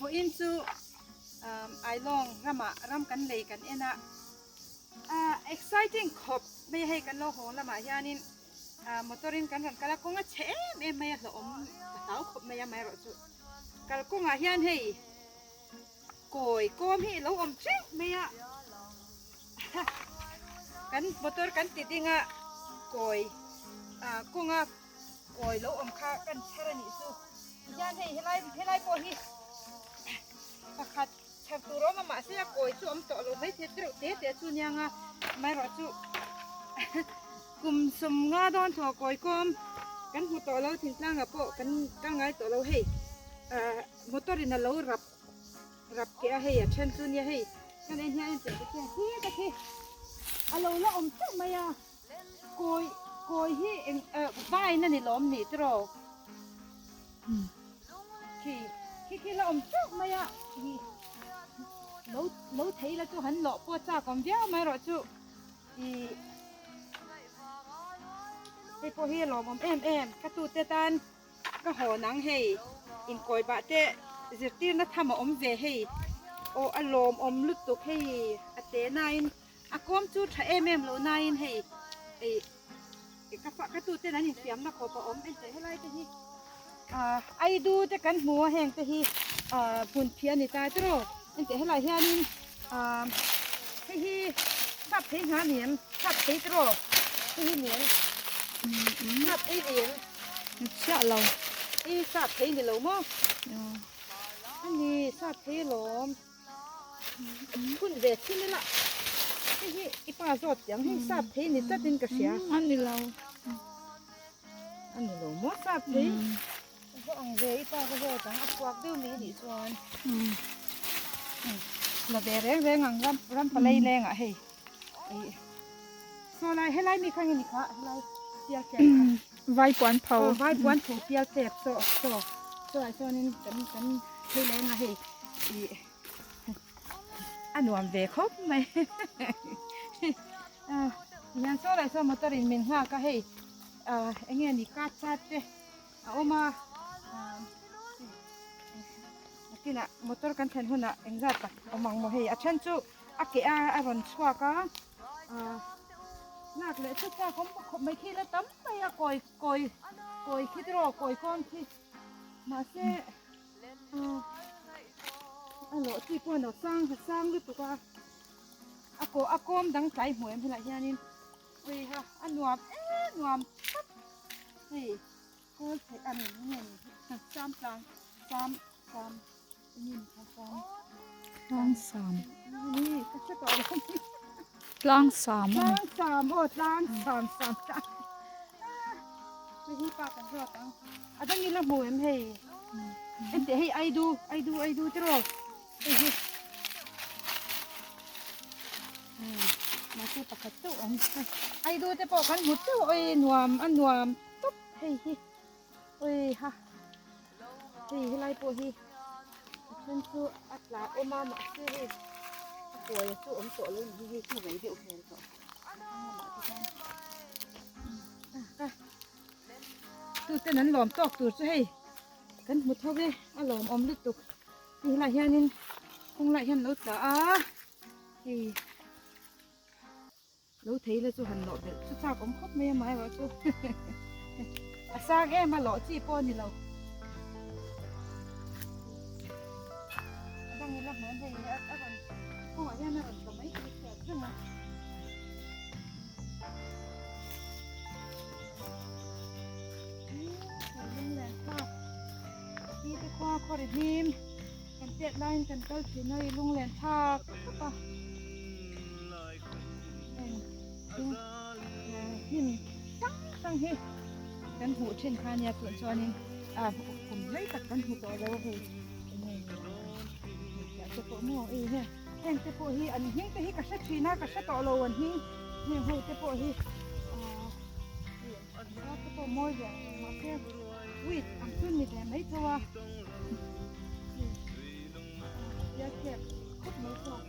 Vawiin chu Ailawng ramah ram kan lei kan en a, exciting khawp mai a hei kan lo hawng lamah hianin motor in kan rawn kal a, kawng a chhe em em mai a hlauhawm ka hlau khawp mai a amaherawhchu kalkawngah hian hei Kawi kawm hi ilo awm teuh mai a, kan motor kan ti ding a kawi ah kawnga kawi lo awm kha kan chhar a nih chu tihian hei helai helai pawh hi pakhat chhar tur a awm a mahse a kawi chu awm tawh lo maithei tereuh te te chu aniang a amaherawhchu kum 50 dawn thaw kawi kawm kan hmu tawh lo thingtlangah pawh kan kal ngai tawh lo hei ah motor in a lo rap. Rap keh a hei a then chu nia hei kan en hian en teh te khian khi ta khi a lo la awm teuh mai a kawi kawi hi eng eh vine a ni lawm ni tiraw khi khi khi la awm teuh mai a ih lo lo thei la chu han lawh pawh chak awm viau mai erawh chu ih hei pawh hi a lawmawm em em ka tute tan. Ka haw nang hei, inkawi bah te zirtirna tham a awm ve hei. Aw a lawmawm lutuk hei a te nain a kawm chu tha em em lo nain hei ei ka fa ka tuten an infiamna khawp a awm enteh helai te hi ah aidu te kan hmu a heng te hi ah hmun phiah a ni ta tiraw enteh helai hianin ah hei hi sap thei hna ni em sap thei tiraw hei hi ni em sap thei ni em. Chiah lo. I sap thei ni lo maw? Ani sap thei alawm. Phun ve thin ila. Hei hi i pa zawt tih ang hei sap thei ni tlatin ka hria. Ani lo. Ani lo maw sap thei? Ka va ang ve i pa ka zawt ang a kuak deuh mai anih chuan. La ve reng reng ang ram ram palai lengah hei. Saw lai helai mi kha nge ni kha helai pial tlep kha. Vai puan pho. Aw vai puan pho pial tlep saw saw saw ah chuanin kan kan phei leng a hei ih a nuam ve khawp mai ah hian saw lai saw motor in min nghak a hei ah eng nge ni card card te a awm a ah nakinah motor kan thlen hunah engzat tak awm ang maw hei a then chu. A keh a a rawn chhuak a ah lak leh chu chak awm khawp mai khi la tam mai a kawi kawi kawi khi tiraw kawi kawm khi mahse ah a lawh chi pawh a sang sang lutuk a a kaw a kawm dang tlai hmuh em helaiah hianin ui ha a nuam em nuam tlat hei kawl theih a ni nge ni sam tlang sam sam. Tlangsam. Tlangsam. Tlangsam aw tlangsam sam tlang. Hei hi pa kan zawt ang. A dang ila hmu em hei. Enteh hei aidu aidu aidu tiraw. Hei hi. Mahse pakhat chauh awm. Aidu te pawh kan hmu teuh oi nuam a nuam tawp hei hi. Ui ha hei helai pawh hi a then chu a tla awm a mahse hei a kawi chu awm tawh lo ni hi hei chu rei deuh hmel tawh tu ten an lawm tawk tur chu hei kan hmu tho e a lawm awm lutuk hei helai hianin kawng lai hian lo tla a hei. Lo thei la chu han lawh belh chu chak awm khawp mai a amaherawh chu a sang em a lawh chi pawh a ni lo. A dang ila hmuh hei a rawn kawngah hian a rawn tla mai tih a hriat reng a. Hi te khua khawri hnim kan chet laiin kan kal thin a i lunglen thlak khawp a. Hnim hrang hrang hi kan hmuh thin kha ania tun chuanin ah kum rei tak kan hmu tawh lo hei enge te pawh maw ei he heng te pawh hi an hming te hi ka hre thin a ka hre tawh lo an hming heng ho te pawh hi ah te pawh mawi ve mahse wheat ang chu ni ve mai tho a khawp mai tho a.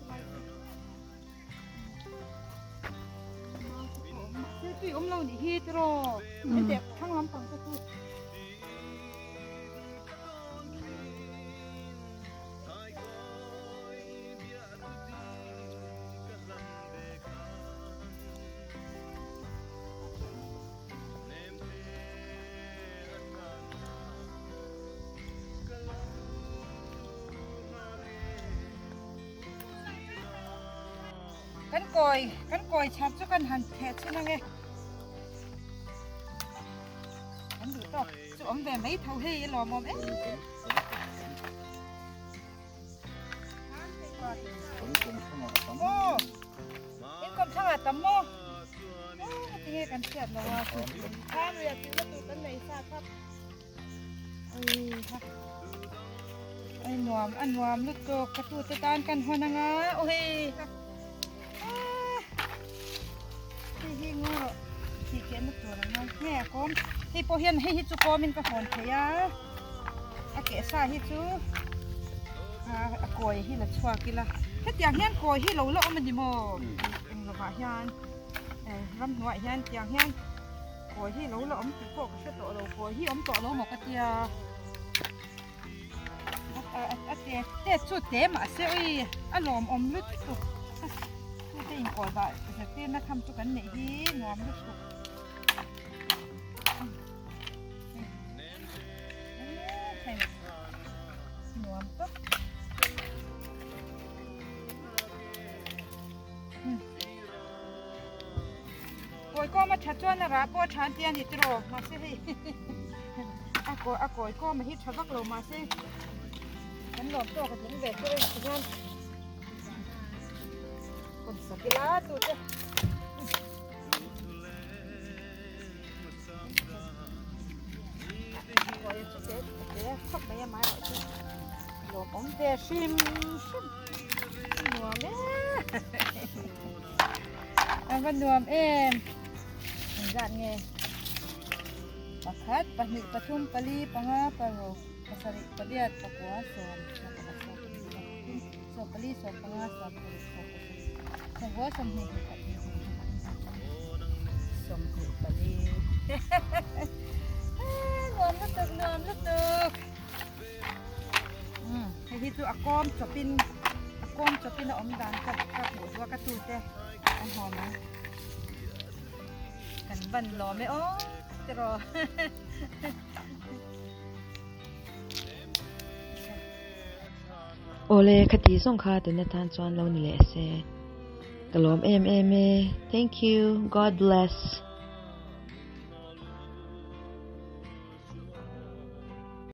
Tui awm lo nih hi tiraw heti thlang lampang te chu. Kan kawi kan kawi chhar chu kan han theh chhin ange. Kan duh tawk chu awm ve mai tho hei a lawmawm em. Maw in kawm thlang ah tam maw aw tinge kan hriat lo a thlam riah tih na tur kan nei sa kha oi ha oi nuam a nuam lutuk ka tu te tan kan hawn anga aw hei ha hei hi ngaw rawh tih keh na tur ang a nge a kawm hei pawh hian hei hi chu kawmin ka hawn thei a a keh sa hi chu a kawi hi la chhuak ila hetiang hian kawi hi lo la awm a ni maw eng lovah hian ramhnuaiah hian tiang hian kawi hi lo la awm tih pawh ka hre tawh lo kawi hi awm tawh lo maw ka tia a te te chu te mahse ui a lawmawm lutuk chute inkawi bah zirtirna tham chu kan neih hi nuam lutuk. Nuam tak. Kawi kawm a tha chuan a rah pawh a tha an ti a ni tiraw mahse hei a kawi a kawi kawm a hi tha vak lo mahse kan lawm tawk a tling ve chu hei tihian kawn sak ila tu te. Lawmawm ve hrim hrim nuam em a va nuam em engzat nge pakhat pahnih pathum pali panga paruk pasarih pariat pakua sawm pakhat sawm pahnih pathum sawm pali sawm panga sawm paruk sawm pasarih sawmkua sawmhnih pakhat 24 nuam lutuk nuam lutuk hei hi chu a kawm chawpin a kawm chawpin a awm dan ka ka hmuh duh a ka tute an hawm ang kan ban lawm e aw tiraw Awle khati zawng kha tuna tan chuan lo ni leh se. Ka lawm em em e. Thank you. God bless.